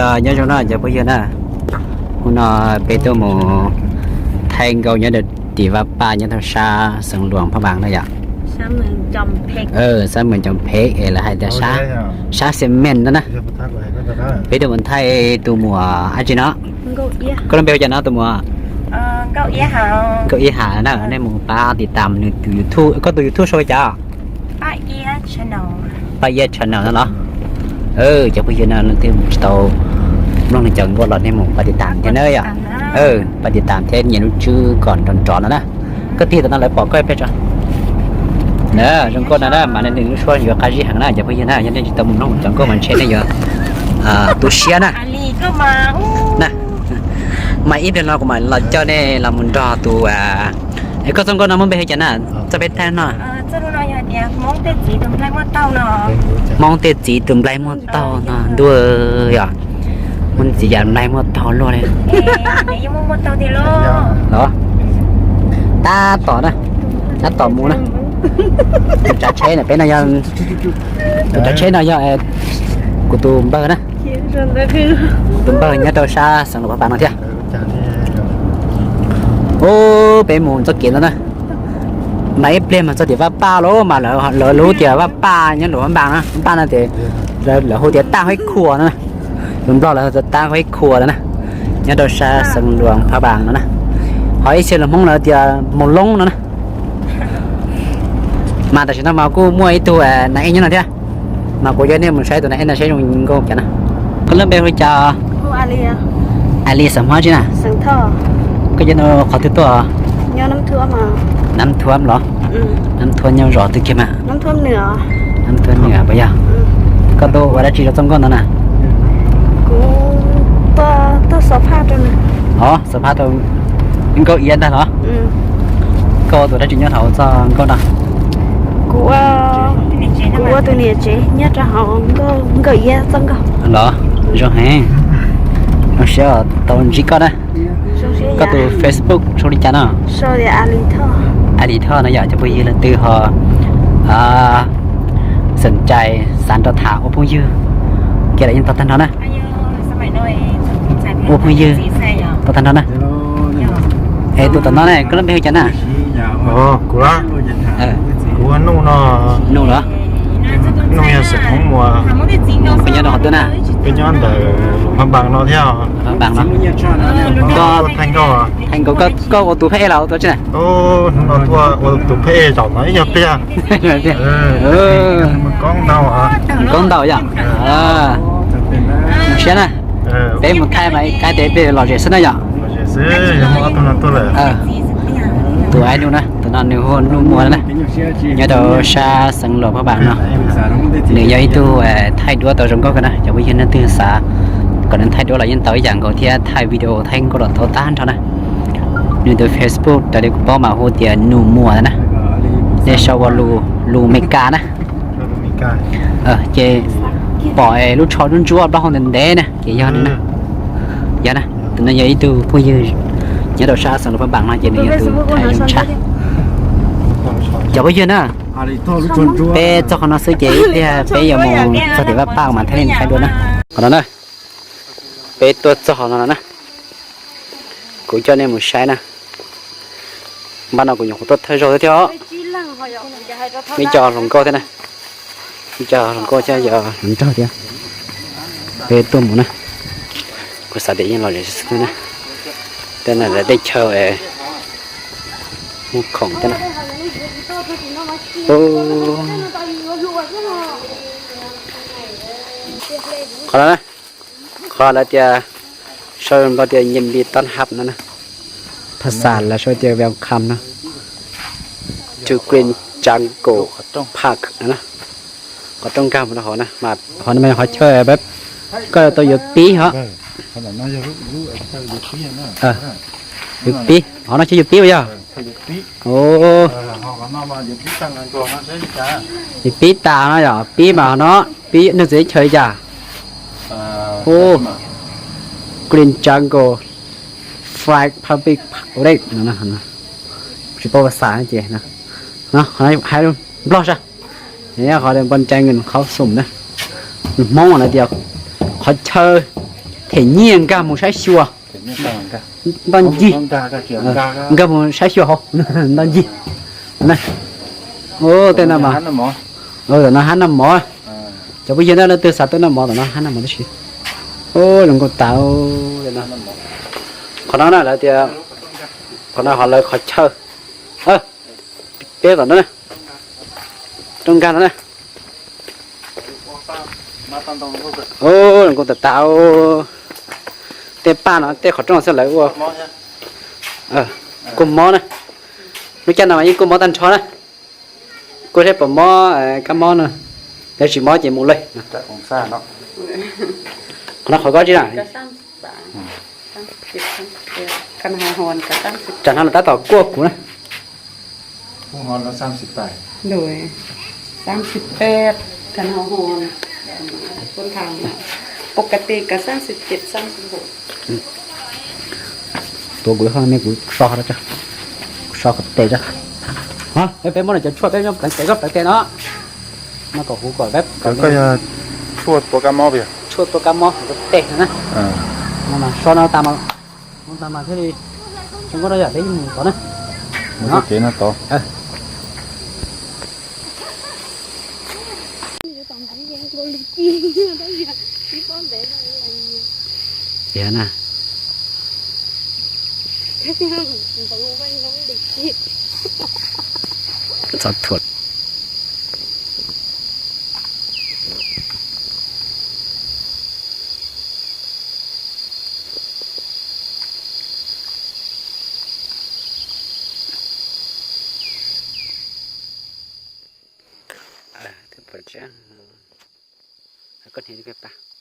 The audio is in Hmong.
Nyob zoo no cov phooj ywg na, hnub no peb tuaj mus thaij nkauj nyob rau tim Vaj Paj nyob rau sab Xeev Luas Phaj Npaas na yom. Sab Mws Coom Phem es lawv hais tias sab Xeev Mees no na. Peb tuaj mus thaij tus muam dab tsi no? Koj lub npe hu cas no tus muam? Nkauj Iab Has na, nej mus pab tiv tam nws tus YouTube, koj tus YouTube sau li cas? Paj Iab channel no los. Cov phooj ywg no leej twg mus tsis tau mloog nws cov nkauj los nej mus pab tiv tam thiab na yom. Pab tiv tam thiab nias lub tswb kom nrov nrov no na. Koj tig tam no lawv pom koj peb tso. Na, zoo nkauj no na mas nws lub suab yuav qab zib heev na cov phooj ywg na, yog nej tsis tau mus mloog cov nkauj mas ntshe nej yuav tu siab na. Mas ib pliag no kuv mam los coj nej los mus nrog tus, es koj txoj nkauj no muaj npe hu cas na? Txoj peb thaij no. Hmoob tej txiv tus nplaig muaj taug no ntuj yom. Muaj txiv yam nplaig muaj taug luaj li. Los, tab tom na, tab tom mus na. Tus tsav tsheb na, peb no yog, tus tsav tsheb no yog kuv tus npawg na. Tus npawg nyob rau sab Xeev Luas Phaj Npaas no thiab. Ub, peb mus txoj kev no na. Mas ib pliag mas txog tim Vaj Paj lawm mas lawv hu tias Vaj Paj nyob Luas Phaj Npaas na, Phaj Npaas no ces lawv hu tias Taj Huab Khuas no na. Lus Nplog lawv hu tias Taj Huab Khuas no na, nyob rau sab Xeev Luas Phaj Npaas no na. Ho ib txhia lus Hmoob lawv tias Moos Loob no na. Mas tam sim no mas kuj muaj ib tug nas ej nyob no thiab, mas kuv coj nej mus saib tus nas ej no saib zoo nkauj cas na. Koj lub npe hu li cas? Ali xeem Hmoob tsi na? Koj cov no qhov twg tuaj? Nab Thuam los? Nab Thuam nyob zos twg kiag mas? Nab Thuam Nws puas yog? Koj tuaj ua dab tsi rau txoj nkauj ntawd na? Os, xov phaj rau Nkauj Iab ntag los? Koj ua tus dab tsi nyob hauv txoj nkauj no? Kuv ua tus niam tsev nyob rau hauv Nkauj Iab txoj nkauj. Los, zoo heev. Zoo siab tau ntsib koj na. Koj tus Facebook sau li cas no? Ali Thoj no yom, cov phooj ywg leej twg ho xom cai xav nrog tham ua phooj ywg kiag los yeej tau tag nrho na. Ua phooj ywg tau tag nrho na. Es tus tom no ne, koj lub npe hu cas na? Kuv, kuv hu Nuj no. Nuj los? Nuj yog xeem Hmoob Muas. Koj nyob rau qhov twg na? Peb nyob ntawm Phaj Npas no thiab. Phaj Npas no. Koj thaij nkauj, koj ua tus phab ej los ua tus tsi na? Hnub no tuaj ua tus phab ej zaum no ib nyuag pliag. Koob ntau, koob ntau yom. Zoo siab na. Peb mus thaij mas ib kab tes peb lom zem xwb na yom. Tus aib Nuj na, tus no nws hu Nuj Muas na, nyob rau sab xeev Luas Phaj Npas no. Nws yog ib tug thaij duab tau zoo nkauj kawg na, cov phooj ywg leej twg xav kom nws thaij duab los yeej tau ib yam nkaus thiab, thaij video thaij nkauj los tau tag nrho na. Nws tus Facebook raws li kuv paub mas hu tias Nuj Muas na. Nej sau ua lus Meskas na. Ces pom lub tsho ntsuab ntsuab plaub hau ntev ntev na ces yog nws na. Yog na, tus no yog ib tug phooj ywg nyob rau sab xeev Luas Phaj Npas no ces nws yog tus thaij zoo tshaj. Cov phooj ywg na, peb txog qhov no xwb ces ib pliag peb yuav mus txog tim Vaj Paj mas thiaj li thaij dua na. Qhov no na, peb tuaj txog qhov no no na, kuv coj nej mus saib na. Npaj no kuv nyuam qhuav tuaj thawj zaug thiab thiab os. Ib co hluas nkauj thiab na, ib co hluas nkauj thiab yog hluas nraug thiab. Peb tuaj mus na, kuv xav tias yeej lom zem xwb na. Tej no lawv tej chaw muag khoom thiab na. Qhov no na, qhov lawv tias, sau Nplog tias ยินดีต้อนรับ no na, phas xas lawv sau tias welcome no, to Green Jungle Park no na. Qhov rooj nkag mus rau hauv na, mas qhov no mas qhov chaw koj tau yuav pib hov. Yuav pib, qhov no chaw yuav pib puas yog? Yuav pib tas no yom, pib mas qhov no, pib neeg txawv teb chaws li cas? Green Jungle Flag Public Parade no, tsis paub phas xas ces no, qhov no hais Nplog sas, qhov npog ntsa nws qhov xum na, nws Hmoob lawv tias qhov chaw Them nyiaj nkag mus saib xyuas. Ntoj ncig. Nkag mus saib xyuas hauv. Ntoj ncig. Tej no mas, tam no hab noj mov. Cov phooj ywg na, leej twg xav tuaj noj mov tam no hab noj mov tib si. Zoo nkauj tas. Qhov no na lawv tias, qhov no ho lawv qhov chaw. Peb tom no na, rooj nkag no na. Zoo nkauj tas tas. Tej paj no tej qhov rooj xwb lawv ua kuj mob na. Lub caij no mas yeej kuj mob tag nrho na. Kuj saib puas mob kab mob na. Yog tsis mob ces mus lawm. Qhov no qhov koj tsis na. Tsam no tab tom kuaj kuv na. Tuav kuv lub hauj me kuv so, kuv so qhov tes tso. Peb muab cov tshuaj peb muab pleev tes, koj pleev tes no. No kom kuv kom peb, koj yog tshuaj tua kab mob, tshuaj tua kab mob tes na. So no tas mas, tas mas thiaj li zoo nkauj rau yam peb mus tod na. Mus txoj kev no tod. Tiag na. Txog thuam. Koj hniav li peb pab.